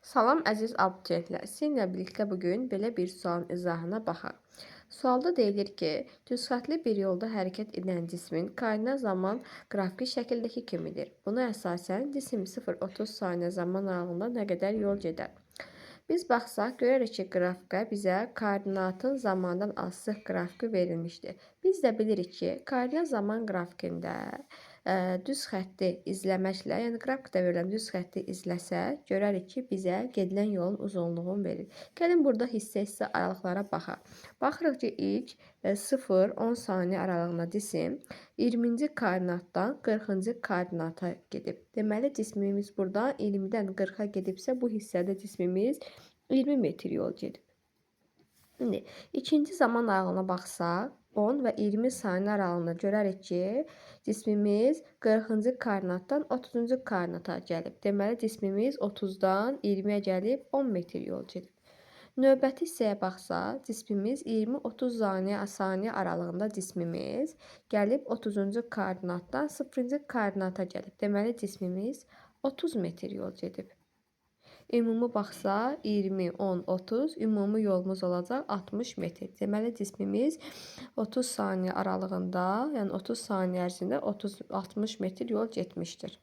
Salam əziz abituriyentlər, sizinlə birlikdə bu gün belə bir sualın izahına baxaq. Sualda deyilir ki, düzxətli bir yolda hərəkət edən cismin koordinat zaman qrafiki şəkildəki kimidir. Buna əsasən cisim 0,30 saniyə zaman aralığında nə qədər yol gedər? Biz baxsaq, görərik ki, qrafikə bizə koordinatın zamandan asılı qrafiki verilmişdir. Biz də bilirik ki, koordinat zaman qrafikində düz xətti izləməklə, yəni qrafikdə verilən düz xətti izləsək, görərik ki, bizə gedilən yolun uzunluğunu verir. Gəlin burada hissə-hissə aralıqlara baxaq. Baxırıq ki, ilk 0-10 saniyə aralığında cisim 20-ci koordinatdan 40-cı koordinata gedib. Deməli, cismimiz buradan 20-dən 40-a gedibsə, bu hissədə cismimiz 20 metr yol gedib. İndi ikinci zaman aralığına baxsaq, 10 və 20 saniyə aralığında görərik ki, cismimiz 40-cı koordinatdan 30-cu koordinata gəlib. Deməli, cismimiz 30-dan 20-yə gəlib 10 metr yol gedib. Növbəti hissəyə baxsaq, cismimiz 20-30 saniyə aralığında cismimiz gəlib 30-cu koordinatdan 0-cı koordinata gəlib. Deməli, cismimiz 30 metr yol gedib. Ümumi baxsaq 20, 10, 30 ümumi yolumuz olacaq 60 metr. Deməli cismimiz 30 saniyə aralığında, yəni 30 saniyə ərzində 30 60 metr yol getmişdir.